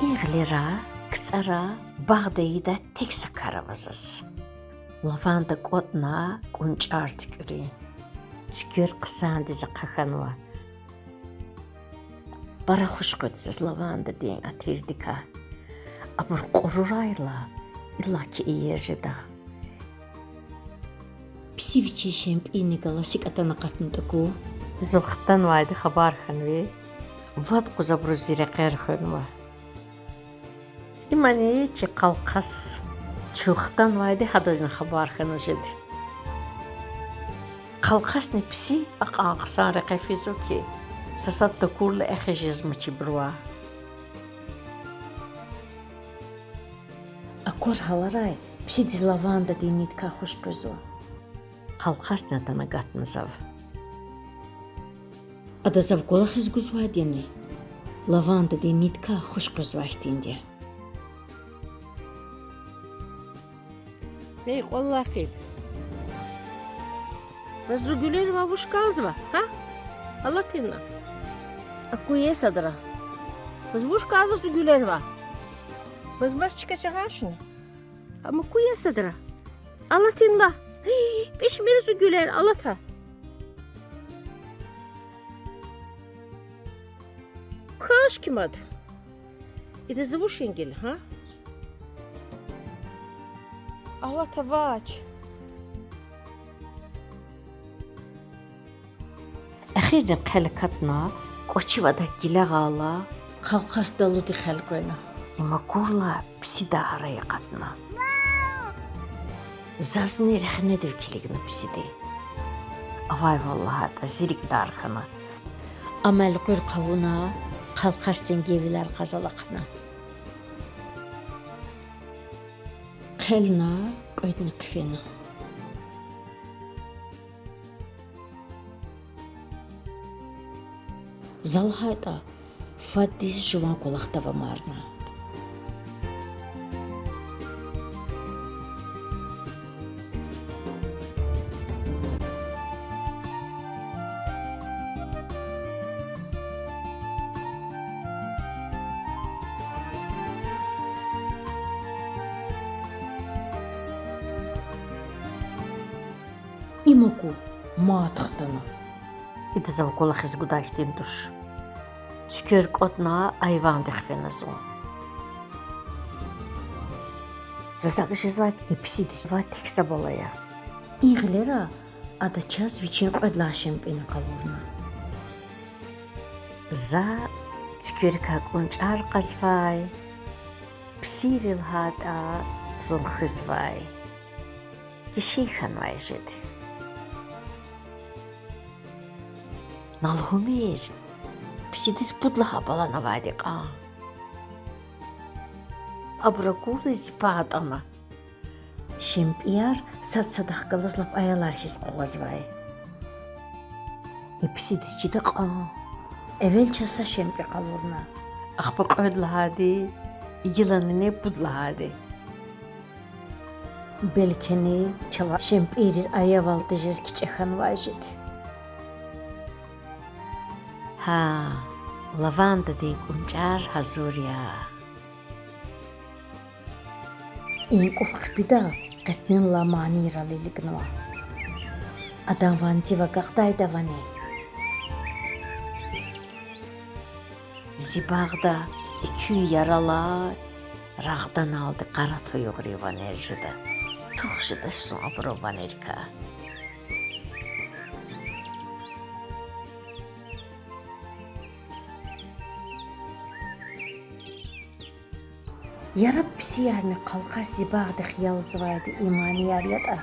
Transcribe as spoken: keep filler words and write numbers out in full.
И гъилера, кцӀара, багъда ийидай тек са кар ава заз. Лаванда кӀватӀна кӀунчӀар туькӀуьрун. Цуьквер хъсандиз ахъа хьанва. Пара хуш къведа заз лавандадин атирдикай. Абур кьурурайла, иллаки иер жеда. Писи вичин шемпӀийни галаз сикӀ атана акъатнатӀа гу. Зун хтанвайди хабар хьанви? Вад къуз абуруз зи рекьер хвенва. Имани чи Къалхъас, чун хтанвайди гьадазни хабар хьана жеди. Къалхъасни писи акьван хъсан рекье физва хьи, са сад такурла эхиз жезмачибурувай. Аквар гьаларай, писидиз лавандадин нидикай хуш къвезва. Къалхъасни атана агатна зав. Ада зав кӀвалахиз гузвайди яни, лавандадин нидикай хуш къвезвай хьтинди я. Эй, кӀвалахиз. Бес зи гуьлервай вуч кӀанзава, гьа? Алатинла. Аку, я садра. Бес вуч кӀанзава зи гуьлервай? Бес, бес чка чагъачни? Ам аку, я садра. Алатинла. Пишмир зи гуьлер, алата. Кашки мад. Ида зи вуч ингил, гьа? Алата, вач. Эхирни хъел акатна, кӀвачив адак гилагъайла, Къалхъас далудихъ элкъвена. Им акурла писидай гьарай акъатна. Зазни рехнедив килигна писиди. Авайвал лагьайтӀа, зи рикӀ дар хьана. Ам элкъуьр хъувуна, Къалхъасдин гевилер кьаз алахъна. Хъелна, кьведни хъфена. За лагьайтӀа, фаддиз жуван кӀвалахдав амарна. Им аку, мад хтана. Ида зав кӀвалахиз гудай хьтин туш. Цуьквер кӀватӀна, айвандихъ фена зун. Заз акӀ жезвай хьи, писидиз авай тек са бала я. И гъилера ада чаз вичин кьвед лагьай шемпӀини къалурна. За цуькверикай кӀунчӀар кьазвай, писийри лагьайтӀа, зун хуьзвай. Гишин хьанвай жеди. На лугьумир, писидиз пуд лагьай балани авайди кьван. Абур акурла зи пагь атӀана. ШемпӀияр сад-садахъ галаз лап аялар хьиз къугъвазвай. И писидиз чида кьван. Эвел чаз са шемпӀи къалурна. Ахпа кьвед лагьайди, гилани пуд лагьайди. Белкини чавай шемпӀийриз аявал тежез кичӀе хьанвай жеди. Гьа, лавандадин кӀунчӀар гьазур я. И кӀуф хъипида, кьетӀенлай манийрал илигнава. Адан ванцив агакьдайда вани? Зи багъда экуьн яралай рагъданалди къара туюгърин ванер жеда. Тух жедач зун абурун ванерикай. Яраб писиярни Къалхъас зи багъдихъ ялзавайди и манияр ятӀа.